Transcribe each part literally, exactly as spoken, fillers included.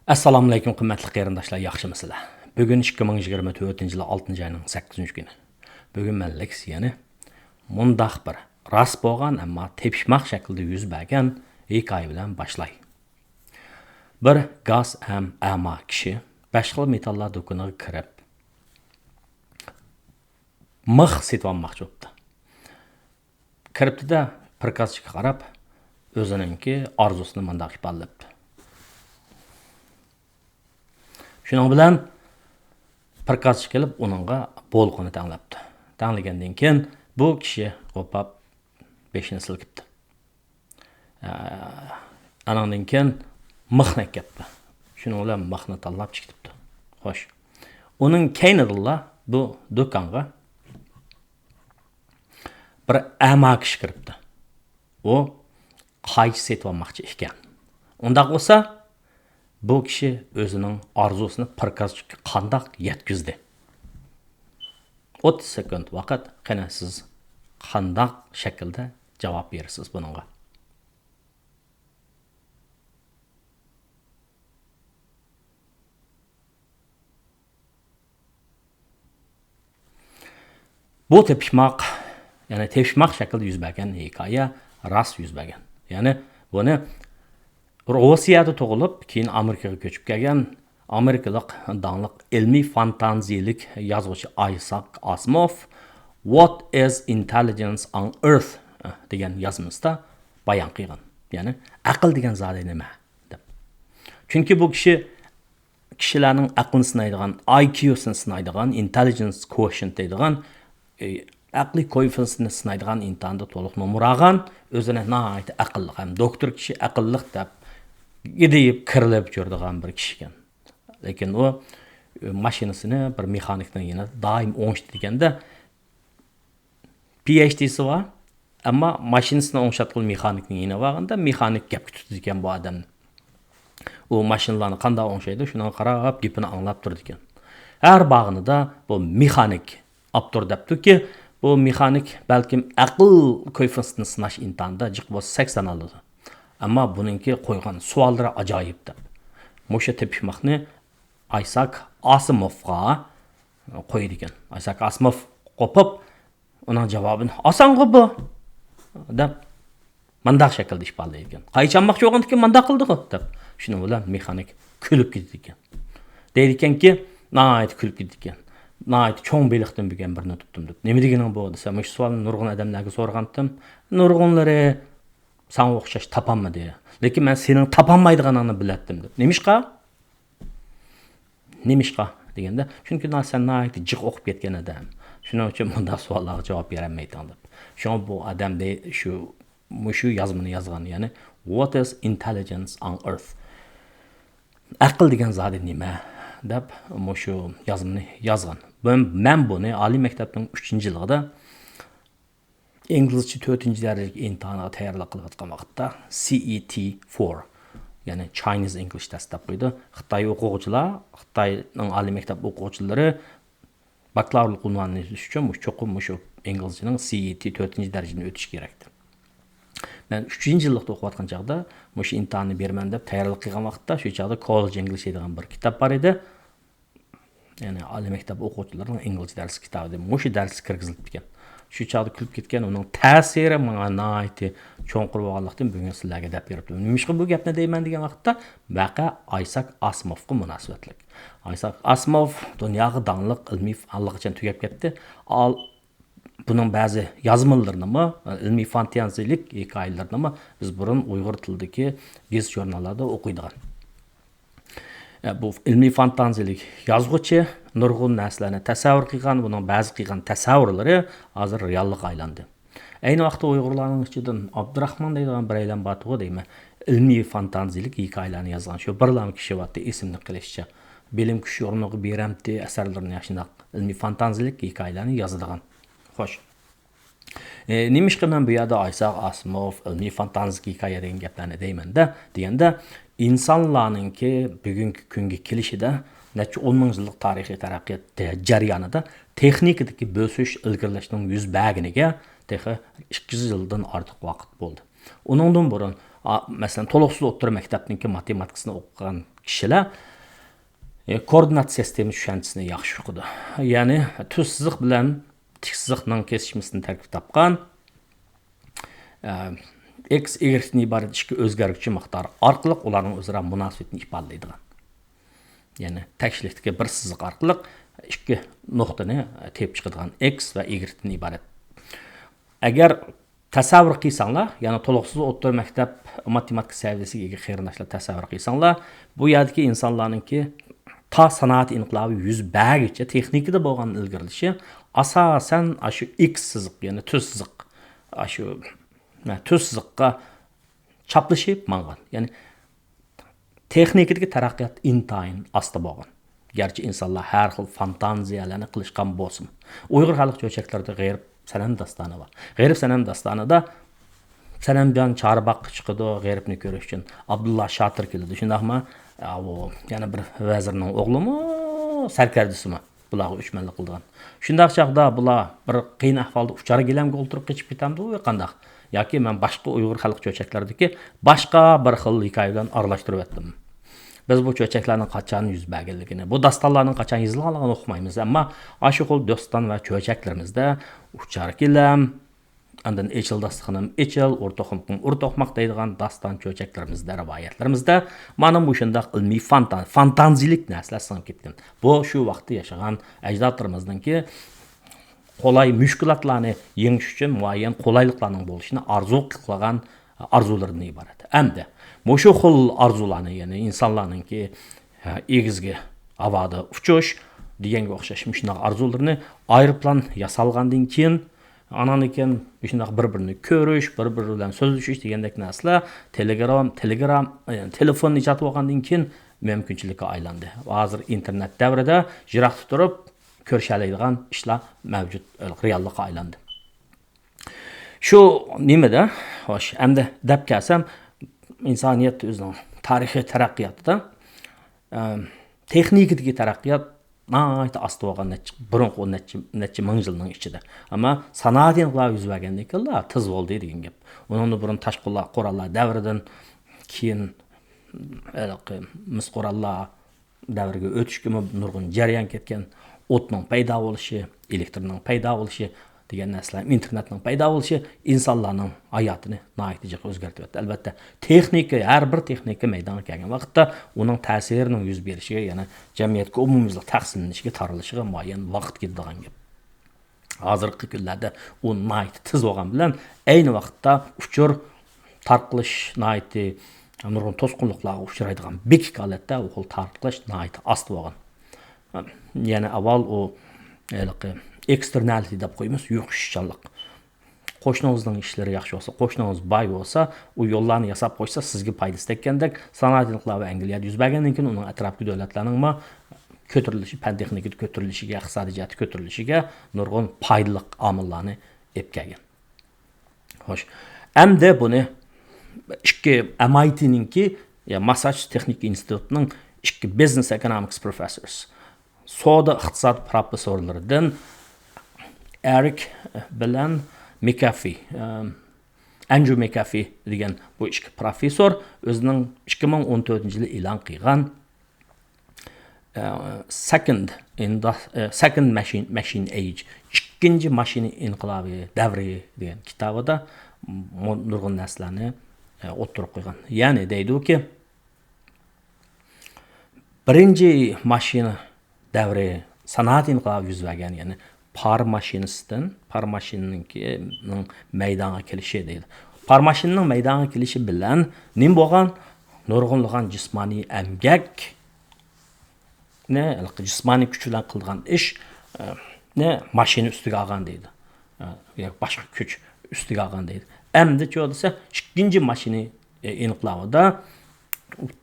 ئەسسالامۇئەلەيكۇم، قىممەتلىك قېرىنداشلار، ياخشىمۇسىلەر؟ بۈگۈن ئىككى مىڭ يىگىرمە تۆتىنچى يىل ئالتىنچى ئاينىڭ سەككىزىنچى كۈنى. بۈگۈن مەن لېكسىيەنى مۇنداق بىر راست بولغان، ئەمما تېپىشماق شەكلىدە يۈز بەرگەن ھېكايە بىلەن باشلاي. بىر گاس ھەم ئەما كىشى بەش خىل مېتاللار دۇكىنىغا كىرىپ، مىخ سېتىۋالماقچى بوپتۇ. كىرىپتۇ-دە، پىركازچىغا قاراپ، ئۆزىنىڭكى ئارزۇسىنى مۇنداق ئىپادىلەپتۇ. شۇنىڭ بىلەن پىركازچى كېلىپ، ئۇنىڭغا بولكىنى تەڭلەپتۇ. تەڭلىگەندىن كېيىن، بۇ كىشى قوپاپ، بېشىنى سىلكىپتۇ. ئە، ئانىڭدىن كېيىن مىخنى ئەكەپتۇ. شۇنىڭ بىلەن مىخنى تاللاپ چىقىپتۇ. خوش. ئۇنىڭ كەينىدىنلا بۇ دۇكانغا بىر ئەما كىشى كىرىپتۇ. ئۇ قايچا سېتىۋالماقچى ئىكەن. ئۇنداق بولسا، بۇ كىشى ئۆزىنىڭ ئارزۇسىنى پىركازچىغا قانداق يەتكۈزدى؟ ئوتتۇز سېكۇنت ۋاقىت. قېنى، سىز قانداق شەكىلدە جاۋاب بېرىسىز بۇنىڭغا؟ بۇ تېپىشماق، يەنى تېپىشماق شەكلىدە يۈز بەرگەن ھېكايە، راست يۈز بەرگەن. يەنى بۇنى روسىيەدە تۇغۇلۇپ، كېيىن ئامېرىكىغا كۆچۈپ كەلگەن ئامېرىكىلىق داڭلىق ئىلمىي فانتازىيىلىك يازغۇچى ئايساك ئاسىموف «What is Intelligence on Earth؟» دېگەن يازمىسىدا بايان قىلغان. يەنى، «ئەقىل دېگەن زادى نېمە؟» دەپ. چۈنكى بۇ كىشى كىشىلەرنىڭ ئەقلىنى سىنايدىغان، ئاي كيۇسىنى سىنايدىغان، intelligence quotient دەيدىغان، ئى، ئەقلىي كوئېففىتسېنتنى سىنايدىغان ئىمتىھاندا تولۇق نومۇر ئالغان، ئۆزىنى ناھايىتى ئەقىللىق ھەم دوكتور كىشى ئەقىللىق دەپ گىدىيىپ، كىرلىپ يۈرىدىغان بىر كىشى ئىكەن. لېكىن ئۇ، ئى، ماشىنىسىنى بىر مېخانىكنىڭ يېنىدا دائىم ئوڭشىتىدىكەن-دە، پى ئېيچ دىسى بار، ئەمما ماشىنىسىنى ئوڭشاتقىلى مېخانىكنىڭ يېنىغا بارغاندا، مېخانىك گەپكە تۇتىدىكەن بۇ ئادەمنى. ئۇ ماشىنىلارنى قانداق ئوڭشايدۇ، شۇنىڭغا قاراپ گېپىنى ئاڭلاپ تۇرىدىكەن. ھەر بارغىنىدا بۇ مېخانىك ئاپتور دەپتۇكى، بۇ مېخانىك بەلكىم ئەقىل كوئېففىتسېنتىنى سىناش ئىمتىھانىدا جىق بولسا سەكسەن ئالىدۇ. ئەمما بۇنىڭكى قويغان سوئاللىرى ئاجايىپ دەپ. مۇشۇ تېپىشماقنى ئايساك ئاسىموفقا قويىدىكەن. ئايساك ئاسىموف قوپۇپ، ئۇنىڭ جاۋابىنى «ئاسانغۇ بۇ» دەپ، مانداق شەكىلدە ئىپادىلەيدىكەن. «قايچا ئالماقچى بولغاندىكىن مانداق قىلدىغۇ» دەپ. شۇنىڭ بىلەن مېخانىك كۈلۈپ كېتىدىكەن. دەيدىكەنكى، ناھايىتى كۈلۈپ كېتىدىكەن. «ناھايىتى چوڭ بېلىقتىن بۈگۈن بىرنى تۇتتۇم» دەپ. «نېمە دېگىنىڭ بۇ؟» دېسە، «مۇشۇ سوئالنى نۇرغۇن ئادەملەرگە سورىغانتىم. نۇرغۇنلىرى ساڭا ئوخشاش تاپالمىدى. لېكىن مەن سېنىڭ تاپالمايدىغىنىڭنى بىلەتتىم» دەپ. نېمىشقا؟ نېمىشقا دېگەندە، چۈنكى نا-، سەن ناھايىتى جىق ئوقۇپ كەتكەن ئادەم. شۇنىڭ ئۈچۈن بۇنداق سوئاللارغا جاۋاب بېرەلمەيتتىڭ دەپ. شۇڭا بۇ ئادەم دە-، شۇ، مۇشۇ يازمىنى يازغان، يەنى «What is intelligence on earth؟» «ئەقىل دېگەن زادى نېمە؟» دەپ مۇشۇ يازمىنى يازغان. مەن، مەن بۇنى ئالىي مەكتەپنىڭ ئۈچىنچى يىلىدا ئىنگلىزچە تۆتىنچى دەرىجىلىك ئىمتىھانىغا تەييارلىق قىلىۋاتقان ۋاقىتتا، سى ئى تى فور، يەنى Chinese English Test دەپ قويىدۇ. خىتاي ئوقۇغۇچىلار، خىتاينىڭ ئالىي مەكتەپ ئوقۇغۇچىلىرى باكلاۋۇرلۇق ئۇنۋانىنى ئېلىش ئۈچۈن مۇشۇ، چوقۇم مۇشۇ ئىنگلىزچىنىڭ سى ئى تى تۆتىنچى دەرىجىنى ئۆتۈش كېرەكتى. مەن ئۈچىنچى يىللىقتا ئوقۇۋاتقان چاغدا مۇشۇ ئىمتىھاننى بېرىمەن دەپ تەييارلىق قىلغان ۋاقىتتا، شۇ چاغدا كوللېج ئىنگلىش دەيدىغان بىر كىتاب بار ئىدى. يەنى ئالىي مەكتەپ ئوقۇغۇچىلىرىنىڭ ئىنگلىزچە دەرسلىك كىتابى، مۇشۇ دەرسلىك كىرگۈزۈلۈپتىكەن. شۇ چاغدا كۈلۈپ كەتكەن، ئۇنىڭ تەسىرى ماڭا ناھايىتى چوڭقۇر بولغانلىقتىن، بۈگۈن سىلەرگە دەپ بېرىپتىمەن. نېمىشقا بۇ گەپنى دەيمەن دېگەن ۋاقىتتا، ۋەقە ئايساك ئاسىموفقا مۇناسىۋەتلىك. ئايساك ئاسىموف دۇنياغا داڭلىق ئىلمىي، ئاللىقاچان تۈگەپ كەتتى. ئال-، بۇنىڭ بەزى يازمىلىرىنىمۇ، ئىلمىي فانتازىيىلىك ھېكايىلىرىنىمۇ بىز بۇرۇن ئۇيغۇر تىلىدىكى گېزىت-ژۇرناللاردا ئوقۇيدىغان. بۇ ئىلمىي فانتازىيىلىك يازغۇچى نۇرغۇن نەرسىلەرنى تەسەۋۋۇر قىلغان، بۇنىڭ بەزى قىلغان تەسەۋۋۇرلىرى ھازىر رېئاللىققا ئايلاندى. ئەينى ۋاقىتتا ئۇيغۇرلارنىڭ ئىچىدىن ئابدۇراخمان دەيدىغان بىرەيلەن بارتۇغۇ دەيمەن. ئىلمىي فانتازىيىلىك ھېكايىلەرنى يازغان شۇ بىرلا كىشى بارتتى، ئېسىمدە قېلىشىچە. بىلىم كۈچ يورۇنىغا بېرەمتى ئەسەرلىرىنى، شۇنداق ئىلمىي فانتازىيىلىك ھېكايىلەرنى يازىدىغان. خوش. ئى، نېمىشقا مەن بۇ يەردە ئايساق ئاسىموف، ئىلمىي فانتازىيىلىك ھېكايە دېگەن گەپلەرنى دەيمەن-دە، دېگەندە، ئىنسانلارنىڭكى بۈگۈنكى كۈنگە كېلىشىدە نەچچە ئون مىڭ يىللىق تارىخىي تەرەققىيات جەريانىدا تېخنىكىدىكى بۆسۈش، ئىلگىرىلەشنىڭ يۈز بەرگىنىگە تېخى ئىككى يۈز يىلدىن ئارتۇق ۋاقىت بولدى. ئۇنىڭدىن بۇرۇن، ئا، مەسىلەن، تولۇقسىز ئوتتۇرا مەكتەپنىڭكى ماتېماتىكىسىنى ئوقۇغان كىشىلەر، ئە، كوئوردىنات سىستېما چۈشەنچىسىنى ياخشى ئۇقىدۇ. يەنى تۈز سىزىق بىلەن تىك سىزىقنىڭ كېسىشمىسىدىن تەركىب تاپقان، ئە، ئېكس، ئىگرېكتىن ئىبارەت ئىككى ئۆزگەرگۈچى مىقدار ئارقىلىق ئۇلارنىڭ ئۆزئارا مۇناسىۋىتىنى ئىپادىلەيدىغان. يەنى تەكشىلىكتىكى بىر سىزىق ئارقىلىق ئىككى نۇقتىنى تېپىپ چىقىدىغان ئېكس ۋە ئىگرېكتىن ئىبارەت. ئەگەر تەسەۋۋۇر قىلساڭلار، يەنى تولۇقسىز ئوتتۇرا مەكتەپ ماتېماتىكا سەۋىيەسىگە ئىگە قېرىنداشلار تەسەۋۋۇر قىلساڭلار، بۇ يەردىكى ئىنسانلارنىڭكى تا سانائەت ئىنقىلابى يۈز بەرگىچە تېخنىكىدا بولغان ئىلگىرىلىشى ئاساسەن ئاشۇ ئىكس سىزىق، يەنى تۈز سىزىق، ئاشۇ، ھە، تۈز سىزىققا چاپلىشىپ ماڭغان. يەنى تېخنىكىدىكى تەرەققىيات ئىنتايىن ئاستا بولغان. گەرچە ئىنسانلار ھەر خىل فانتازىيەلەرنى قىلىشقان بولسىمۇ، ئۇيغۇر خەلق چۆچەكلىرىدە غېرىب سەنەم داستانى بار. غېرىب سەنەم داستانىدا سەنەمجان چارباغقا چىقىدۇ، غېرىبنى كۆرۈش ئۈچۈن. ئابدۇللا شاتىر كېلىدۇ، شۇنداقمۇ؟ ئاۋۇ يەنە بىر ۋەزىرنىڭ ئوغلىمۇ، سەركەردىسىمۇ بۇلارغا ئۆچمەنلىك قىلىدىغان. شۇنداق چاغدا بۇلار بىر قىيىن ئەھۋالدا ئۇچار گىلەمگە ئولتۇرۇپ قېچىپ كېتەمدۇ يا قانداق؟ ياكى مەن باشقا ئۇيغۇر خەلق چۆچەكلىرىدىكى باشقا بىر خىل ھېكايە بىلەن ئارىلاشتۇرۇۋەتتىم. بىز بۇ چۆچەكلەرنىڭ قاچان يۈز بەرگەنلىكىنى، بۇ داستانلارنىڭ قاچان يېزىلغانلىقىنى ئۇقمايمىز، ئەمما ئاشۇ خىل داستان ۋە چۆچەكلىرىمىزدە ئۇچار گىلەم، ئاندىن ئېچىل داستىخىنىم ئېچىل، ئۇر توقمىقىم ئۇر توقماق دەيدىغان داستان چۆچەكلىرىمىزدە، رىۋايەتلىرىمىزدە مانا مۇشۇنداق ئىلمىي فانتا-، فانتازىيلىك نەرسىلەر سىڭىپ كەتكەن. بۇ شۇ ۋاقىتتا ياشىغان ئەجدادلىرىمىزنىڭكى قولاي مۈشكۈلاتلارنى يېڭىش ئۈچۈن مۇئەييەن قولايلىقلارنىڭ بولۇشىنى ئارزۇ قىلغان ئارزۇلىرىدىن ئىبارەت. ئەمدى مۇشۇ خىل ئارزۇلارنى، يەنى ئىنسانلارنىڭكى، ھە، ئېگىزگە ھاۋادا ئۇچۇش دېگەنگە ئوخشاش مۇشۇنداق ئارزۇلىرىنى ئايروپىلان ياسالغاندىن كېيىن، ئانان كېيىن مۇشۇنداق بىر-بىرىنى كۆرۈش، بىر-بىرى بىلەن سۆزلىشىش دېگەندەك نەرسىلەر، تېلېگرام، تېلېگرام، يەنى تېلېفون ئىجاد بولغاندىن كېيىن مۇمكىنچىلىككە ئايلاندى. ھازىر ئىنتېرنېت دەۋرىدە يىراقتا تۇرۇپ كۆرۈشەلەيدىغان ئىشلار مەۋجۇت، رېئاللىققا ئايلاندى. شۇ نېمىدە، خوش، ئەمدى دەپ كەلسەم، ئىنسانىيەت ئۆزىنىڭ تارىخىي تەرەققىياتىدا، ئەم، تېخنىكىدىكى تەرەققىيات ناھايىتى ئاستا بولغان، نەچچە، بۇرۇنقى ئون نەچچە، نەچچە مىڭ يىلنىڭ ئىچىدە. ئەمما سانائەت ئىنقىلابى يۈز بەرگەندىن كېيىنلا تېز بولدى دېگەن گەپ. ئۇنىڭدىن بۇرۇن تاش قورال-، قوراللار دەۋرىدىن كېيىن، ھېلىقى مىس قوراللار دەۋرىگە ئۆتۈشكىمۇ نۇرغۇن جەريان كەتكەن. ئوتنىڭ پەيدا بولۇشى، ئېلېكترنىڭ پەيدا بولۇشى دېگەن نەرسىلەر، ئىنتېرنېتنىڭ پەيدا بولۇشى ئىنسانلارنىڭ ھاياتىنى ناھايىتى جىق ئۆزگەرتىۋەتتى. ئەلۋەتتە، تېخنىكا، ھەر بىر تېخنىكا مەيدانغا كەلگەن ۋاقىتتا ئۇنىڭ تەسىرىنىڭ يۈز بېرىشىگە، يەنى جەمئىيەتكە ئومۇميۈزلۈك تەقسىملىنىشىگە، تارىلىشىغا مۇئەييەن ۋاقىت كېتىدىغان گەپ. ھازىرقى كۈنلەردە ئۇ ناھايىتى تېز بولغان بىلەن، ئەينى ۋاقىتتا ئۇچۇر تارقىلىش ناھايىتى نۇرغۇن توسقۇنلۇقلارغا ئۇچرايدىغان بېكىك ھالەتتە ئۇ خىل تارقىلىش ناھايىتى ئاستا بولغان. يەنى ئاۋۋال ئۇ ھېلىقى ئېكستېرنالىتى دەپ قويىمىز، يۇقۇشۇشچانلىق. قوشنىڭىزنىڭ ئىشلىرى ياخشى بولسا، قوشنىڭىز باي بولسا، ئۇ يوللارنى ياساپ قويسا، سىزگە پايدىسى تەگكەندەك. سانائەت ئىنقىلابى ئەنگلىيەدە يۈز بەرگەندىن كېيىن ئۇنىڭ ئەتراپىدىكى دۆلەتلەرنىڭمۇ كۆتۈرۈلۈشى، پەن تېخنىكىدا كۆتۈرۈلۈشىگە، ئىقتىسادىي جەھەتتە كۆتۈرۈلۈشىگە نۇرغۇن پايدىلىق ئامىللارنى ئېلىپ كەلگەن. خوش. ئەمدى بۇنى ئىككى ئەم ئاي تىنىڭكى، يا، ماسساچۇسېتس تېخنىكا ئىنستىتۇتىنىڭ ئىككى بىزنېس ئېكونومىكس پروفېسسورس، سودا ئىقتىساد پروفېسسورلىرىدىن ئېرىك بىلەن مىكافى، ئەم، ئەندرۇ مىكافى دېگەن بۇ ئىككى پروفېسسور ئۆزىنىڭ ئىككى مىڭ ئون تۆتىنچى يىلى ئېلان قىلغان، ئە، سېكوند ئىندا-، ئە، سېكوند ماشىن، ماشىن ئېيج، ئىككىنچى ماشىنا ئىنقىلابى دەۋرى دېگەن كىتابىدا مۇ-، نۇرغۇن نەرسىلەرنى، ئە، ئوتتۇرىغا قويغان. يەنى دەيدۇكى، بىرىنچى ماشىنا دەۋرى سانائەت ئىنقىلابى يۈز بەرگەن، يەنى پار ماشىنىسىدىن، پار ماشىنىنىڭكى، نىڭ مەيدانغا كېلىشى دەيدۇ. پار ماشىنىنىڭ مەيدانغا كېلىشى بىلەن نېمە بولغان؟ نۇرغۇنلىغان جىسمانىي ئەمگەك، نى، جىسمانىي كۈچ بىلەن قىلىدىغان ئىش، ئە، نى ماشىنا ئۈستىگە ئالغان دەيدۇ. ئە، ياكى باشقا كۈچ ئۈستىگە ئالغان دەيدۇ. ئەمدىچۇ دېسە، ئىككىنچى ماشىنا، ئە، ئىنقىلابىدا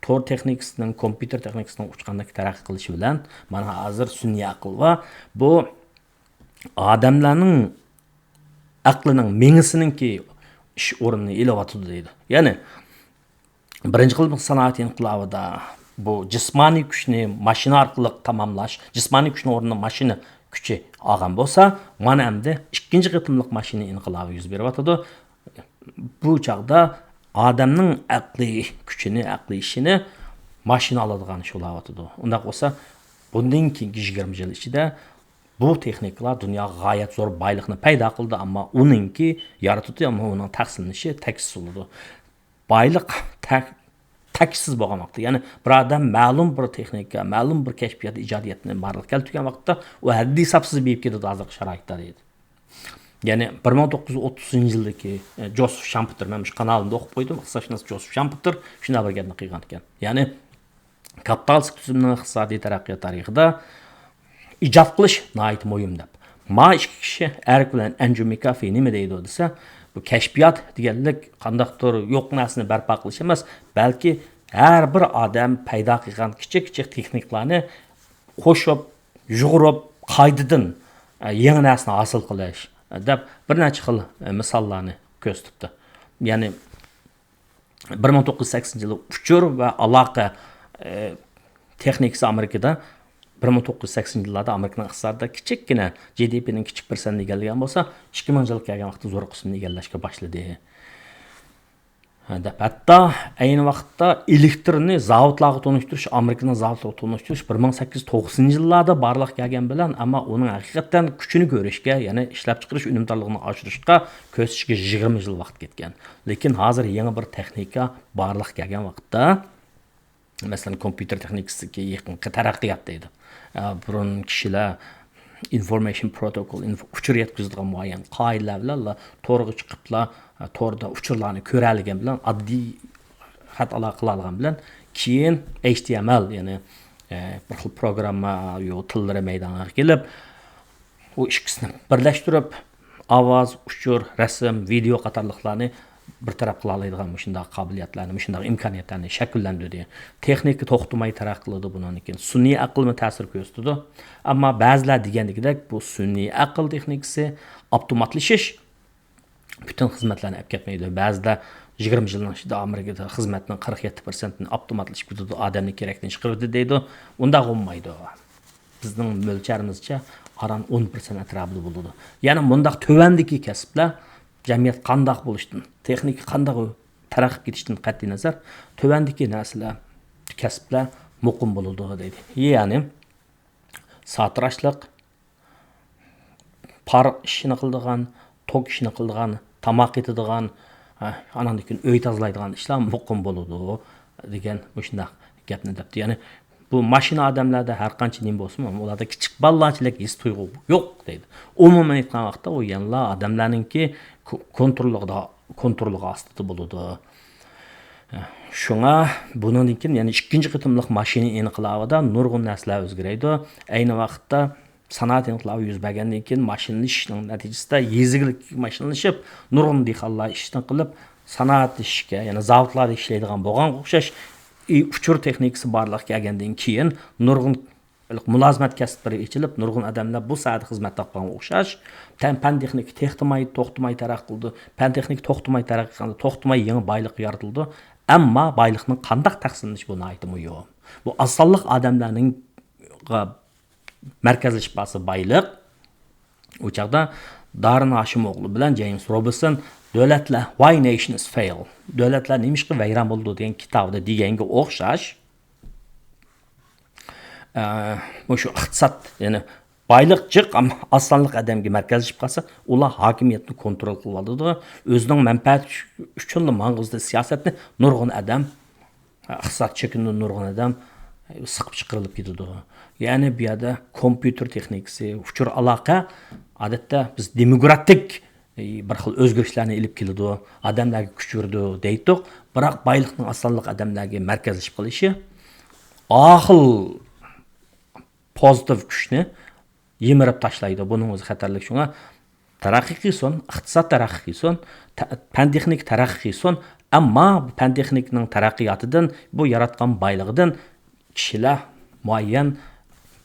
تور تېخنىكىسىنىڭ، كومپيۇتېر تېخنىكىسىنىڭ ئۇچقاندەك تەرەققىي قىلىشى بىلەن، مانا ھازىر سۈنئىي ئەقىل بار. بۇ ئادەملەرنىڭ ئەقلىنىڭ، مېڭىسىنىڭكى ئىش ئورنىنى ئېلىۋاتىدۇ دەيدۇ. يەنى، بىرىنچى قېتىملىق سانائەت ئىنقىلابىدا بۇ جىسمانىي كۈچنى ماشىنا ئارقىلىق تاماملاش، جىسمانىي كۈچنىڭ ئورنىنى ماشىنا كۈچى ئالغان بولسا، مانا ئەمدى ئىككىنچى قېتىملىق ماشىنا ئىنقىلابى يۈز بېرىۋاتىدۇ. بۇ چاغدا ئادەمنىڭ ئەقلىي كۈچىنى، ئەقلىي ئىشىنى ماشىنا ئالىدىغان شۇ بولاۋاتىدۇ. ئۇنداق بولسا، بۇندىن كېيىنكى يىگىرمە يىل ئىچىدە بۇ تېخنىكىلار دۇنياغا غايەت زور بايلىقنى پەيدا قىلدى، ئەمما ئۇنىڭكى يارىتىۋاتىدۇ، ئەمما ئۇنىڭ تەقسىملىنىشى تەكشىسىز بولىدۇ. بايلىق تەك-، تەكشىسىز بولغان ۋاقىتتا، يەنى بىر ئادەم مەلۇم بىر تېخنىكا، مەلۇم بىر كەشپىيات، ئىجادىيەتنى بارلىققا كەلتۈرگەن ۋاقىتتا، ئۇ ھەددى ھېسابسىز بېيىپ كېتىدۇ ھازىرقى شارائىتتا، دەيدۇ. يەنى بىر مىڭ توققۇز يۈز ئوتتۇزىنچى يىلدىكى، ئە، جوزېف شامپېتېر، مەن مۇشۇ قانالىمدا ئوقۇپ قويدۇم، ئىقتىسادشۇناس جوزېف شامپېتېر شۇنداق بىر گەپنى قىلغان ئىكەن. يەنى كاپىتالىستىك تۈزۈمنىڭ ئىقتىسادىي تەرەققىيات تارىخىدا ئىجاد قىلىش ناھايىتى مۇھىم دەپ. ما ئىككى كىشى، ئېرىك بىلەن ئەندرۇ مېكافى، نېمە دەيدۇ دېسە، بۇ كەشپىيات دېگەنلىك قانداقتۇر يوق نەرسىنى بەرپا قىلىش ئەمەس، بەلكى ھەر بىر ئادەم پەيدا قىلغان كىچىك كىچىك تېخنىكىلارنى قوشۇپ، يۇغۇرۇپ، قايتىدىن، ئە، يېڭى نەرسىنى ھاسىل قىلىش، ئە، دەپ بىر نەچچە خىل، ئە، مىساللارنى كۆرسىتىپتۇ. يەنى بىر مىڭ توققۇز يۈز سەكسىنىنچى يىلى ئۇچۇر ۋە ئالاقە، ئە، تېخنىكىسى ئامېرىكىدا بىر مىڭ توققۇز يۈز سەكسىنىنچى يىللاردا ئامېرىكىنىڭ ئىقتىسادىدا كىچىككىنە جى دى پىنىڭ كىچىك پىرسەنتىنى ئىگىلىگەن بولسا، ئىككى مىڭىنچى يىلغا كەلگەن ۋاقىتتا زور قىسمىنى ئىگىلەشكە باشلىدى. دەپ، ھەتتا ئەينى ۋاقىتتا ئېلېكترنى زاۋۇتلارغا تونۇشتۇرۇش، ئامېرىكىنىڭ زاۋۇتلىرىغا تونۇشتۇرۇش بىر مىڭ سەككىز يۈز توقسىنىنچى يىللاردا بارلىققا كەلگەن بىلەن، ئەمما ئۇنىڭ ھەقىقەتەن كۈچىنى كۆرۈشكە، يەنى ئىشلەپچىقىرىش ئۈنۈمدارلىقىنى ئاشۇرۇشقا كۆرسىتىشكە يىگىرمە يىل ۋاقىت كەتكەن. لېكىن ھازىر يېڭى بىر تېخنىكا بارلىققا كەلگەن ۋاقىتتا، مەسىلەن، كومپيۇتېر تېخنىكىسىدىكى يېقىنقى تەرەققىيات دەيدۇ. ئە، بۇرۇن كىشىلەر ئىنفورمېيشن پروتوكول، ئىنف-، ئۇچۇر يەتكۈزىدىغان مۇئەييەن قائىدىلەر بىلەن تورغا چىقىپلا، ئە، توردا ئۇچۇرلارنى كۆرەلىگەن بىلەن، ئاددىي خەت ئالاقە قىلالىغان بىلەن، كېيىن ئېچ تى ئېم ئېل، يەنى، ئە، بىر خىل پروگرامما يو تىللىرى مەيدانغا كېلىپ، ئۇ ئىككىسىنى بىرلەشتۈرۈپ، ئاۋاز، ئۇچۇر، رەسىم، ۋىدېئو قاتارلىقلارنى بىر تەرەپ قىلالايدىغان مۇشۇنداق قابىلىيەتلەرنى، مۇشۇنداق ئىمكانىيەتلەرنى شەكىللەندۈردى. تېخنىكا توختىماي تەرەققىي قىلىدۇ بۇنىڭدىن كېيىن. سۈنئىي ئەقىلمۇ تەسىر كۆرسىتىدۇ. ئەمما بەزىلەر دېگەندىكىدەك بۇ سۈنئىي ئەقىل تېخنىكىسى ئاپتوماتلىشىش پۈتۈن خىزمەتلەرنى ئەپ كەتمەيدۇ. بەزىدە يىگىرمە يىلنىڭ ئىچىدە ئامېرىكىدا خىزمەتنىڭ قىرىق يەتتە پىرسەنتىنى ئاپتوماتلىشىپ كېتىدۇ، ئادەمنى كېرەكتىن چىقىرىۋېتىدۇ دەيدۇ. ئۇنداق بولمايدۇ. بىزنىڭ مۆلچەرىمىزچە ئاران ئون پىرسەنت ئەتراپىدا بولىدۇ. يەنى مۇنداق تۆۋەندىكى كەسىپلەر جەمئىيەت قانداق بولۇشتىن، تېخنىكا قانداق تەرەققىي كېتىشتىن قەتئىينەزەر، تۆۋەندىكى نەرسىلەر، كەسىپلەر مۇقىم بولىدۇ دەيدۇ. يەنى ساتىراشلىق، پار ئىشىنى قىلىدىغان، توك ئىشىنى قىلىدىغان، تاماق ئېتىدىغان، ھە، ئاناندىن كېيىن ئۆي تازىلايدىغان ئىشلار مۇقىم بولىدۇ دېگەن مۇشۇنداق گەپنى دەپتۇ. يەنى بۇ ماشىنا ئادەملەردە ھەر قانچە نېمە بولسىمۇ، ئۇلاردا كىچىك بالىلارچىلىك ھېس تۇيغۇ يوق دەيدۇ. ئومۇمەن ئېيتقان ۋاقىتتا، ئۇ يەنىلا ئادەملەرنىڭكى كو-، كونتروللۇقىدا، كونتروللۇقى ئاستىدا بولىدۇ. شۇڭا بۇنىڭدىن كېيىن يەنە ئىككىنچى قېتىملىق ماشىنا ئىنقىلابىدا نۇرغۇن نەرسىلەر ئۆزگىرەيدۇ. ئەينى ۋاقىتتا سانائەت ئىنقىلابى يۈز بەرگەندىن كېيىن ماشىنىلىشىشنىڭ نەتىجىسىدە يېزا ئىگىلىكى ماشىنىلىشىپ، نۇرغۇن دېھقانلار ئىشتىن قېلىپ، سانائەتلىشىشكە، يەنى زاۋۇتلاردا ئىشلەيدىغان بولغانغا ئوخشاش، ئۇچۇر تېخنىكىسى بارلىققا كەلگەندىن كېيىن نۇرغۇن مۇلازىمەت كەسىپلىرى ئېچىلىپ، نۇرغۇن ئادەملەر بۇ ساھەدە خىزمەت تاپقانغا ئوخشاش. تەن-، پەن تېخنىكا توختىماي، توختىماي تەرەققىي قىلىدۇ. پەن تېخنىكا توختىماي تەرەققىي قىلغاندا، توختىماي يېڭى بايلىق يارىتىلىدۇ. ئەمما بايلىقنىڭ قانداق تەقسىملىنىشى بۇ ناھايىتى مۇھىم. بۇ ئاز سانلىق ئادەملەرنىڭ مەركەزلىشىپ قالسا بايلىق، ئۇ چاغدا دارىن ھاشىموغلۇ بىلەن جېيمس روبىنسون دۆلەتلەر، Why Nations Fail، دۆلەتلەر نېمىشقا ۋەيران بولىدۇ دېگەن كىتابىدا دېگەنگە ئوخشاش، ئە، مۇشۇ ئىقتىساد، يەنى بايلىق جىق، ئەمما ئاز سانلىق ئادەمگە مەركەزلىشىپ قالسا، ئۇلار ھاكىمىيەتنى كونترول قىلىۋالىدۇ. ئۆزىنىڭ مەنپەئەتى ئۈچۈنلا ماڭغۇزدى سىياسەتنى نۇرغۇن ئادەم، ئىقتىساد چېكىندە نۇرغۇن ئادەم سىقىپ چىقىرىلىپ كېتىدۇ. يەنى بۇ يەردە كومپيۇتېر تېخنىكىسى، ئۇچۇر ئالاقە، ئادەتتە بىز دېموكراتىك بىر خىل ئۆزگىرىشلەرنى ئېلىپ كېلىدۇ، ئادەملەرگە كۈچ بېرىدۇ دەيتتۇق. بىراق بايلىقنىڭ ئاز سانلىق ئادەملەرگە مەركەزلىشىپ قېلىشى ئاخىل پوزىتىپ كۈچنى يىمىرىپ تاشلايدۇ. بۇنىڭ ئۆزى خەتەرلىك. شۇڭا تەرەققىي قىلسۇن، ئىقتىساد تەرەققىي قىلسۇن، تە-، پەن تېخنىكا تەرەققىي قىلسۇن، ئەمما پەن تېخنىكىنىڭ تەرەققىياتىدىن، بۇ ياراتقان بايلىقىدىن كىشىلەر مۇئەييەن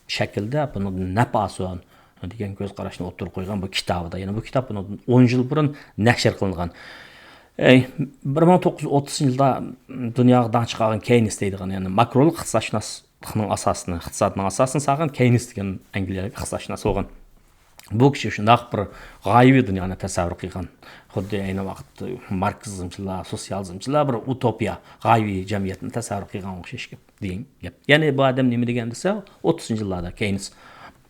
شەكىلدە بۇنىڭدىن نەپ ئالسۇن دېگەن كۆز قاراشنى ئوتتۇرىغا قويغان بۇ كىتابىدا. يەنى بۇ كىتاب بۇنىڭدىن ئون يىل بۇرۇن نەشر قىلىنغان. ئەي، بىر مىڭ توققۇز يۈز ئوتتۇزىنچى يىلدا دۇنياغا داڭ چىقارغان كېينس دەيدىغان، يەنى ماكرولۇق ئىقتىسادشۇناسلىقنىڭ ئاساسىنى، ئىقتىسادنىڭ ئاساسىنى سالغان كېينس دېگەن ئەنگلىيەلىك ئىقتىسادشۇناس بولغان. بۇ كىشى شۇنداق بىر غايىۋى دۇنيانى تەسەۋۋۇر قىلغان. خۇددى ئەينى ۋاقىتتا ماركسىزمچىلار، سوتسىيالىزمچىلار بىر ئۇتوپىيە، غايىۋى جەمئىيەتنى تەسەۋۋۇر قىلغانغا ئوخشاش گەپ. دېگەن گەپ. يەنى بۇ ئادەم نېمە دېگەن دېسە، ئوتتۇزىنچى يىللاردا كېينس.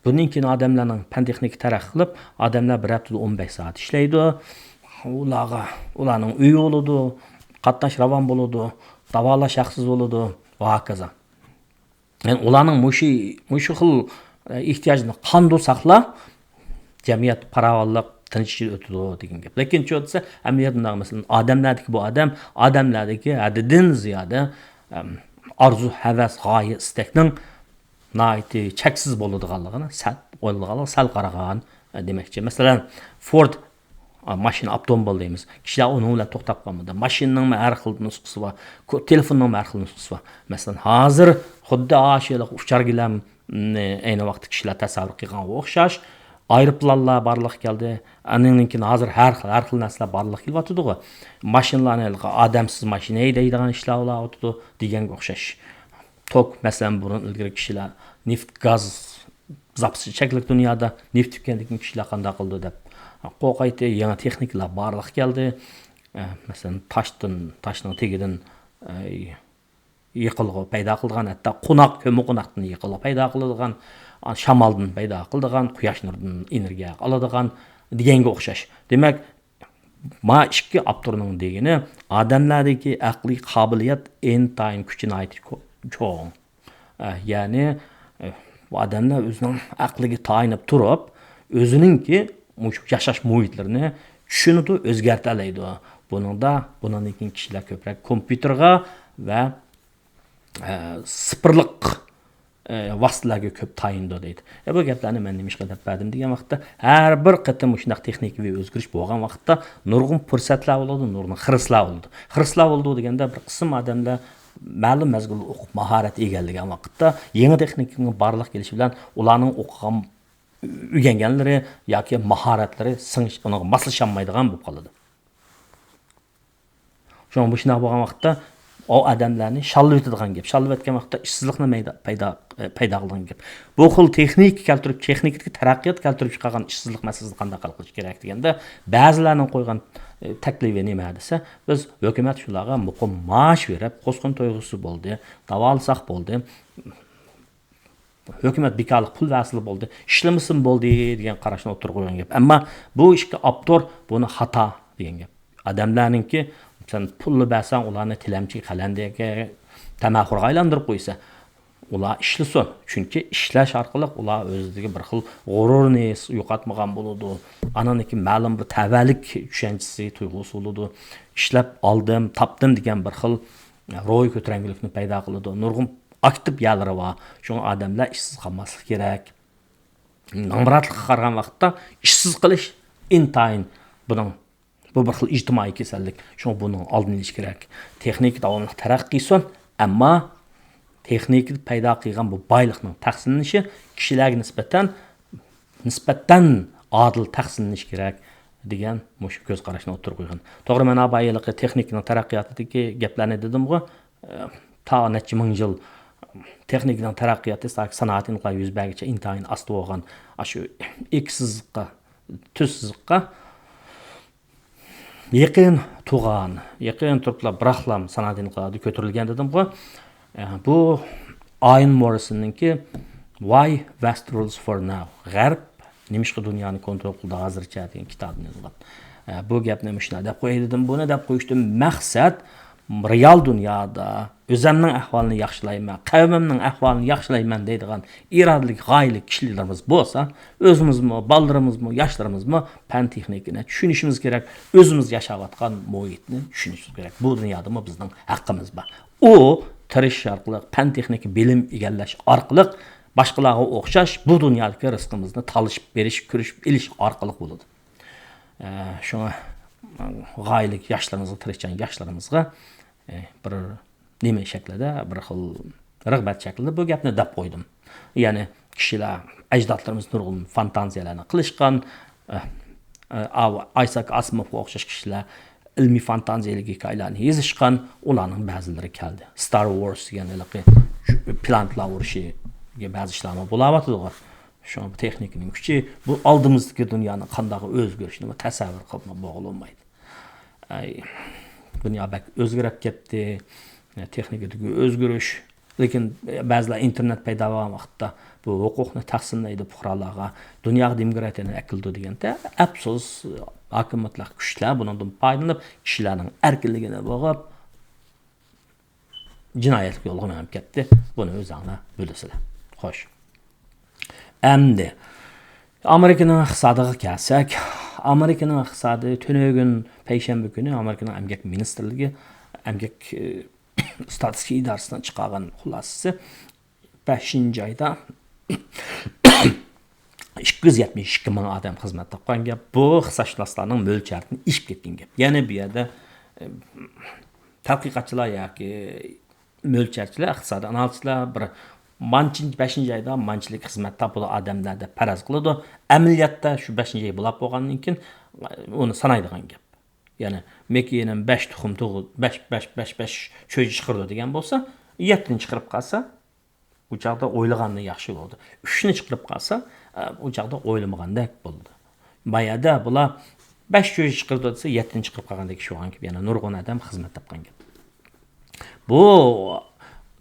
بۇندىن كېيىن ئادەملەرنىڭ پەن تېخنىكا تەرەققىي قىلىپ، ئادەملەر بىر ھەپتىدە ئون بەش سائەت ئىشلەيدۇ. ئۇلارغا، ئۇلارنىڭ ئۆيى بولىدۇ، قاتناش راۋان بولىدۇ، داۋالاش ھەقسىز بولىدۇ ۋە ھاكازا. يەنى ئۇلارنىڭ مۇشۇ، مۇشۇ خىل، ئە، ئېھتىياجىنى قاندۇرساقلا، جەمئىيەت پاراۋانلىق، تىنچ ئىچىدە ئۆتىدۇ دېگەن گەپ. لېكىن چۇ دېسە، ئەمەلىيەتتە مۇنداق، مەسىلەن، ئادەملەردىكى بۇ ئادەم، ئادەملەردىكى ھەددىدىن زىيادە، ئەم، ئارزۇ، ھەۋەس، غايە، ئىستەكنىڭ ناھايىتى چەكسىز بولىدىغانلىقىنى سەل، بولىدىغانلىقىغا سەل قارىغان، ئە، دېمەكچى. مەسىلەن، فورد، ئا، ماشىنا، ئاپتوموبىل دەيمىز. كىشىلەر ئۇنىڭ بىلەن توختاپ قالمىدى. ماشىنىنىڭمۇ ھەر خىل نۇسخىسى بار، كو-، تېلېفوننىڭمۇ ھەر خىل نۇسخىسى بار. مەسىلەن، ھازىر خۇددى ئاشۇ ئۇچار گىلەمنى ئەينى ۋاقىتتا كىشىلەر تەسەۋۋۇر قىلغانغا ئوخشاش، ئايروپىلانلار بارلىققا كەلدى. ئانىڭدىن كېيىن ھازىر ھەر خىل، ھەر خىل نەرسىلەر بارلىققا كېلىۋاتىدىغۇ. ماشىنىلارنى ھېلىقى ئادەمسىز ماشىنا ھەيدەيدىغان ئىشلار بولۇۋاتىدۇ دېگەنگە ئوخشاش. توك، مەسىلەن، بۇرۇن ئىلگىرى كىشىلەر نېفىت، گاز زاپىسى چەكلىك دۇنيادا، نېفىت پۈتكەندىن كېيىن كىشىلەر قانداق قىلىدۇ دەپ قورقايتتى. يېڭى تېخنىكىلار بارلىققا كەلدى. ئە، مەسىلەن، تاشتىن، تاشنىڭ تېگىدىن، ئە، يېقىلغۇ پەيدا قىلىدىغان، ھەتتا قوناق، كۆممىقوناقتىن يېقىلغۇ پەيدا قىلىدىغان، ئا، شامالدىن پەيدا قىلىدىغان، قۇياش نۇرىدىن ئېنېرگىيە ئالىدىغان دېگەنگە ئوخشاش. دېمەك، ما ئىككى ئاپتورنىڭ دېگىنى، ئادەملەردىكى ئەقلىي قابىلىيەت ئىنتايىن كۈچى ناھايىتى كو-، چوڭ. ئە، يەنى، ئە، بۇ ئادەملەر ئۆزىنىڭ ئەقلىگە تايىنىپ تۇرۇپ، ئۆزىنىڭكى مۇشۇ ياشاش مۇھىتلىرىنى چۈشىنىدۇ، ئۆزگەرتەلەيدۇ. بۇنىڭدا، بۇنىڭدىن كېيىن كىشىلەر كۆپرەك كومپيۇتېرغا ۋە، ئە، سىپىرلىق، ئە، ۋاسىتىلەرگە كۆپ تايىنىدۇ دەيدۇ. ئە، بۇ گەپلەرنى مەن نېمىشقا دەپ بەردىم دېگەن ۋاقىتتا، ھەر بىر قېتىم مۇشۇنداق تېخنىكىۋى ئۆزگىرىش بولغان ۋاقىتتا نۇرغۇن پۇرسەتلەر بولىدۇ، نۇرغۇن خىرىسلار بولىدۇ. خىرىسلار بولىدۇ دېگەندە، بىر قىسىم ئادەملەر مەلۇم مەزگىلدە ئوقۇپ ماھارەت ئىگىلىگەن ۋاقىتتا، يېڭى تېخنىكىنىڭ بارلىققا كېلىشى بىلەن ئۇلارنىڭ ئوقۇغان، ئۆگەنگەنلىرى ياكى ماھارەتلىرى سىڭىش، ئۇنىڭغا ماسلىشالمايدىغان بولۇپ قالىدۇ. شۇڭا مۇشۇنداق بولغان ۋاقىتتا ئۇ ئادەملەرنى شاللىۋېتىدىغان گەپ. شاللىۋەتكەن ۋاقىتتا ئىشسىزلىقنى مەيدا-، پەيدا، پەيدا قىلىدىغان گەپ. بۇ خىل تېخنىكا كەلتۈرۈپ، تېخنىكىدىكى تەرەققىيات كەلتۈرۈپ چىقارغان ئىشسىزلىق مەسىلىسىنى قانداق ھەل قىلىش كېرەك دېگەندە، بەزىلەرنىڭ قويغان، ئە، تەكلىپى نېمە دېسە، بىز ھۆكۈمەت شۇلارغا مۇقىم مائاش بېرىپ، قۇسقۇن تۇيغۇسى بولدى، داۋالىساق بولدى، ھۆكۈمەت بىكارلىق پۇل بەرسىلا بولدى، ئىشلىمىسىمۇ بولدى دېگەن قاراشنى ئوتتۇرىغا قويغان گەپ. ئەمما بۇ ئىككى ئاپتور بۇنى خاتا دېگەن گەپ. ئادەملەرنىڭكى، سەن پۇللا بەرسەڭ، ئۇلارنى تىلەمچىگە، قەلەندەرگە، تەمەخورغا ئايلاندۇرۇپ قويىسەن. ئۇلار ئىشلىسۇن. چۈنكى ئىشلەش ئارقىلىق ئۇلار ئۆزىدىكى بىر خىل غۇرۇرنى يوقاتمىغان بولىدۇ. ئانىڭدىكى مەلۇم بىر تەۋەلىك چۈشەنچىسى، تۇيغۇسى بولىدۇ. ئىشلەپ ئالدىم، تاپتىم دېگەن بىر خىل روھىي كۆتۈرەڭگۈلۈكنى پەيدا قىلىدۇ. نۇرغۇن ئاكتىپ يەرلىرى بار. شۇڭا ئادەملەر ئىشسىز قالماسلىقى كېرەك. نامراتلىققا قارىغان ۋاقىتتا ئىشسىز قېلىش ئىنتايىن بۇنىڭ، بۇ بىر خىل ئىجتىمائىي كېسەللىك. شۇڭا بۇنىڭ ئالدىنى ئېلىش كېرەك. تېخنىكا داۋاملىق تەرەققىي قىلسۇن، ئەمما تېخنىكا پەيدا قىلغان بۇ بايلىقنىڭ تەقسىملىنىشى كىشىلەرگە نىسبەتەن، نىسبەتەن ئادىل تەقسىملىنىشى كېرەك دېگەن مۇشۇ كۆز قاراشنى ئوتتۇرىغا قويغان. توغرا، مەن بايا ھېلىقى تېخنىكىنىڭ تەرەققىياتىدىكى گەپلەرنى دېدىمغۇ. ئە، تا نەچچە مىڭ يىل تېخنىكىنىڭ تەرەققىياتى ساكى سانائەت ئىنقىلابى يۈز بەرگىچە ئىنتايىن ئاستا بولغان، ئاشۇ ئېگىز سىزىققا، تۈز سىزىققا يېقىن تۇرغان، يېقىن تۇرۇپلا بىراقلا سانائەت ئىنقىلابى كۆتۈرۈلگەن دېدىمغۇ. ئە، بۇ ئايېن موررىسوننىڭكى Why West Rules for Now، غەرب نېمىشقا دۇنيانى كونترول قىلىدۇ ھازىرچە دېگەن كىتابىنى يازغان. ئە، بۇ گەپنى مۇشۇنداق دەپ قوياي دېدىم. بۇنى دەپ قويۇشتىن مەقسەت، رېئال دۇنيادا ئۆزەمنىڭ ئەھۋالىنى ياخشىلايمەن، قەۋمىمنىڭ ئەھۋالىنى ياخشىلايمەن دەيدىغان ئىرادىلىك، غايىلىك كىشىلىرىمىز بولسا، ئۆزىمىزمۇ، بالىلىرىمىزمۇ، ياشلىرىمىزمۇ پەن تېخنىكىنى چۈشىنىشىمىز كېرەك. ئۆزىمىز ياشاۋاتقان مۇھىتنى چۈشىنىشىمىز كېرەك. بۇ دۇنيادىمۇ بىزنىڭ ھەققىمىز بار. ئۇ تىرىشىش ئارقىلىق، پەن تېخنىكا بىلىم ئىگىلەش ئارقىلىق باشقىلارغا ئوخشاش بۇ دۇنيادىكى رىزقىمىزنى تالىشىپ بېرىش، كۈرىشىپ ئېلىش ئارقىلىق بولىدۇ. ئە، شۇڭا غايىلىك ياشلىرىمىزغا، تىرىشچان ياشلىرىمىزغا، ئە، بىر نېمە شەكلىدە، بىر خىل رىغبەت شەكلىدە بۇ گەپنى دەپ قويدۇم. يەنى كىشىلەر، ئەجدادلىرىمىز نۇرغۇن فانتازىيەلەرنى قىلىشقان، ئە، ئە، ئايساك ئاسىموفقا ئوخشاش كىشىلەر ئىلمىي فانتازىيەلىك ھېكايىلەرنى يېزىشقان، ئۇلارنىڭ بەزىلىرى كەلدى. ستار ۋورس دېگەن ھېلىقى پلانېتلار ئۇرۇشىغا بەزى ئىشلارمۇ بولاۋاتىدىغۇ. شۇڭا بۇ تېخنىكىنىڭ كۈچى، بۇ ئالدىمىزدىكى دۇنيانىڭ قانداق ئۆزگىرىشىنى تەسەۋۋۇر قىلىپمۇ بولغىلى بولمايدۇ. ئەي، دۇنيا بەك ئۆزگىرىپ كەتتى. تېخنىكىدىكى ئۆزگىرىش، لېكىن بەزىلەر ئىنتېرنېت پەيدا بولغان ۋاقىتتا بۇ ھوقۇقنى تەقسىملەيدۇ پۇقرالارغا، دۇنياغا دېموكراتىيەنى ئەكېلىدۇ دېگەندە، ئەپسۇس، ھاكىمىيەتلىك كۈچلەر بۇنىڭدىن پايدىلىنىپ، كىشىلەرنىڭ ئەركىنلىكىنى بوغۇپ، جىنايەتلىك يولغا مېڭىپ كەتتى. بۇنى ئۆزۈڭلار بىلىسىلەر. خوش. ئەمدى ئامېرىكىنىڭ ئىقتىسادىغا كەلسەك، ئامېرىكىنىڭ ئىقتىسادى تۈنۈگۈن پەيشەنبە كۈنى ئامېرىكىنىڭ ئەمگەك مىنىستىرلىكى، ئەمگەك، ئى، ستاتىستىكا ئىدارىسىنىڭ چىقارغان خۇلاسىسى، بەشىنچى ئايدا ئىككى يۈز يەتمىش ئىككى مىڭ ئادەم خىزمەت تاپقان گەپ. بۇ ئىقتىسادشۇناسلارنىڭ مۆلچەردىن ئېشىپ كەتكەن گەپ. يەنى بۇ يەردە، ئە، تەتقىقاتچىلار ياكى مۆلچەرچىلەر، ئىقتىسادىي ئانالىزچىلار بىر مانچىنچە، بەشىنچى ئايدا مانچىلىك خىزمەت تاپىدۇ ئادەملەر دەپ پەرەز قىلىدۇ. ئەمەلىيەتتە شۇ بەشىنچى ئاي بولاپ بولغاندىن كېيىن ئۇنى سانايدىغان گەپ. يەنى مېكىيىنىڭ بەش تۇخۇم تۇغۇ-، بەش، بەش، بەش، بەش چۆجە چىقىرىدۇ دېگەن بولسا، يەتتىنى چىقىرىپ قالسا، ئۇ چاغدا ئويلىغاندىن ياخشى بولىدۇ. ئۈچنى چىقىرىپ قالسا، ئە، ئۇ چاغدا ئويلىمىغاندەك بولىدۇ. بايادا بۇلار بەش چۆجە چىقىرىدۇ دېسە، يەتتىنى چىقىرىپ قالغاندەك ئىش بولغان گەپ. يەنە نۇرغۇن ئادەم خىزمەت تاپقان گەپ. بۇ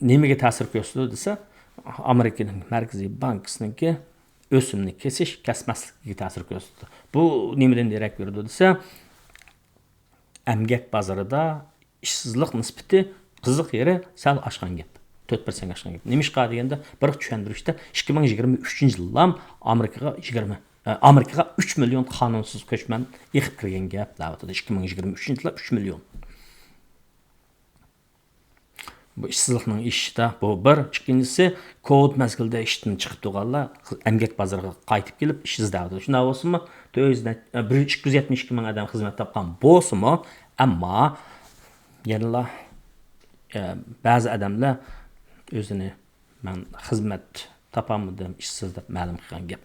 نېمىگە تەسىر كۆرسىتىدۇ دېسە، ئامېرىكىنىڭ مەركىزىي بانكىسىنىڭكى ئۆسۈمنى كېسىش، كەسمەسلىكىگە تەسىر كۆرسىتىدۇ. بۇ نېمىدىن دېرەك بېرىدۇ دېسە، ئەمگەك بازىرىدا ئىشسىزلىق نىسبىتى قىزىق يېرى سەل ئاشقان گەپ. تۆت پىرسەنت ئاشقان گەپ. نېمىشقا دېگەندە، بىر چۈشەندۈرۈشتە، ئىككى مىڭ يىگىرمە ئۈچىنچى يىللام ئامېرىكىغا يىگىرمە، ئە، ئامېرىكىغا ئۈچ مىليون قانۇنسىز كۆچمەن ئېقىپ كىرگەن گەپ دەۋاتىدۇ. ئىككى مىڭ يىگىرمە ئۈچىنچى يىلدا ئۈچ مىليون. بۇ ئىشسىزلىقنىڭ ئېشىشىدا بۇ بىر. ئىككىنچىسى، كوۋىد مەزگىلىدە ئىشتىن چىقىپ تۇرغانلار ئەمگەك بازىرىغا قايتىپ كېلىپ ئىش ئىزدەۋاتىدۇ. شۇنداق بولسىمۇ، تۆت يۈز نەچ-، بىر يۈز، ئىككى يۈز يەتمىش ئىككى مىڭ ئادەم خىزمەت تاپقان بولسىمۇ، ئەمما يەنىلا، ئە، بەزى ئادەملەر ئۆزىنى، «مەن خىزمەت تاپالمىدىم، ئىشسىز» دەپ مەلۇم قىلغان گەپ.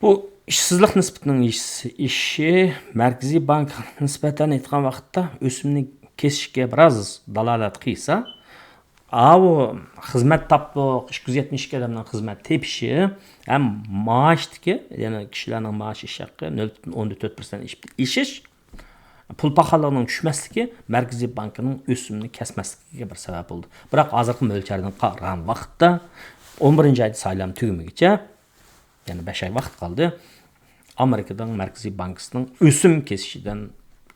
بۇ ئىشسىزلىق نىسبىتىنىڭ ئېشىشى، ئېشىشى مەركىزىي بانكىغا نىسبەتەن ئېيتقان ۋاقىتتا ئۆسۈمنى كېسىشكە بىراز دالالەت قىلسا، ئاۋۇ خىزمەت تاپتۇق، ئىككى يۈز يەتمىش ئىككى ئادەمنىڭ خىزمەت تېپىشى ھەم مائاشتىكى، يەنى كىشىلەرنىڭ مائاش ئېشىش ھەققى نۆل پۈتۈن ئوندىن تۆت پىرسەنت ئېشىپ، ئېشىش، پۇل پاخاللىقىنىڭ چۈشمەسلىكى مەركىزىي بانكىنىڭ ئۆسۈمنى كەسمەسلىكىگە بىر سەۋەب بولدى. بىراق ھازىرقى مۆلچەردىن قارىغان ۋاقىتتا، ئون بىرىنچى ئايدا سايلام تۈگىمىگىچە، يەنە بەش ئاي ۋاقىت قالدى. ئامېرىكىنىڭ مەركىزىي بانكىسىنىڭ ئۆسۈم كېسىشىدىن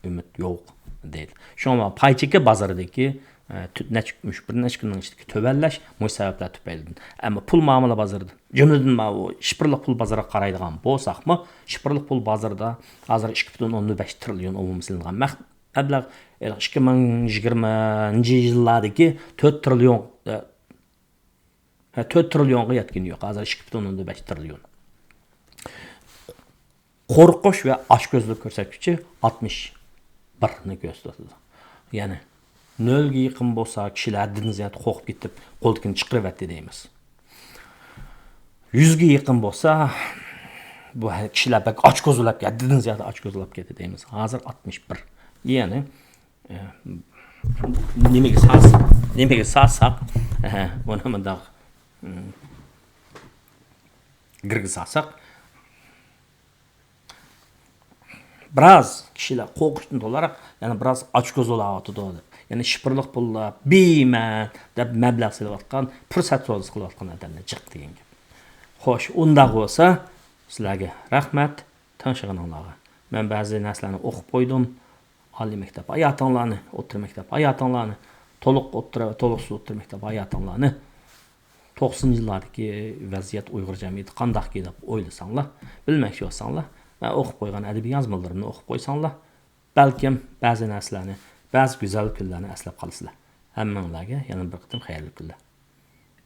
ئۈمىد يوق، دەيدۇ. شۇڭا پاي چېكى بازىرىدىكى، ئە، تۈ-، نەچچە، مۇشۇ بىر نەچچە كۈننىڭ ئىچىدىكى تۆۋەنلەش مۇشۇ سەۋەبلەر تۈپەيلىدىن. ئەمما پۇل مۇئامىلە بازىرىدا، جۈملىدىن ماۋۇ شىفىرلىق پۇل بازىرىغا قارايدىغان بولساقمۇ، شىفىرلىق پۇل بازىرىدا ھازىر ئىككى پۈتۈن ئوندىن بەش تىرىليون ئومۇمىي سېلىنغان مەخ-، مەبلەغ، ئىككى مىڭ يىگىرمىنچى يىللاردىكى تۆت تىرىليون، ئە، ھە، تۆت تىرىليونغا يەتكىنى يوق. ھازىر ئىككى پۈتۈن ئوندىن بەش تىرىليون. قورقۇش ۋە ئاچكۆزلۈك كۆرسەتكۈچى ئاتمىش بىرنى كۆرسىتىۋاتىدۇ. يەنى نۆلگە يېقىن بولسا، كىشىلەر ھەددىدىن زىيادە قورقۇپ كېتىپ، قولدىكىنى چىقىرىۋەتتى دەيمىز. يۈزگە يېقىن بولسا، بۇ ھە-، كىشىلەر بەك ئاچكۆزلەپ، ھەددىدىن زىيادە ئاچكۆزلەپ كەتتى دەيمىز. ھازىر ئاتمىش بىر. يەنى، ئە، نېمىگە سالسا-، نېمىگە سالساق، ئە، ئۇنى مۇنداق، ئىم، گىرگە سالساق، بىراز كىشىلەر قورقۇشتىن تولاراق، يەنە بىراز ئاچكۆز بولاۋاتىدۇ دەپ، يەنە شىپىرلىق پۇللار، بىمەن دەپ مەبلەغ سېلىۋاتقان، پۇرسەت سودىسى قىلىۋاتقان ئادەملەر جىق دېگەن گەپ. خوش، ئۇنداق بولسا، سىلەرگە رەھمەت، تىڭشىغىنىڭلارغا. مەن بەزى نەرسىلەرنى ئوقۇپ قويدۇم. ئالىي مەكتەپ ھاياتىڭلارنى، ئوتتۇرا مەكتەپ ھاياتىڭلارنى، تولۇق ئوتتۇرا، تولۇقسىز ئوتتۇرا مەكتەپ ھاياتىڭلارنى، توقسىنىنچى يىللاردىكى ۋەزىيەت ئۇيغۇر جەمئىيىتى قانداقكى دەپ ئويلىساڭلار، بىلمەكچى بولساڭلار، مەن ئوقۇپ قويغان ئەدەبىي يازمىلىرىمنى ئوقۇپ قويساڭلار، بەلكىم بەزى نەرسىلەرنى، بەزى گۈزەل كۈنلەرنى ئەسلەپ قالىسىلەر. ھەممىڭلارگە يەنە بىر قېتىم خەيرلىك كۈنلەر.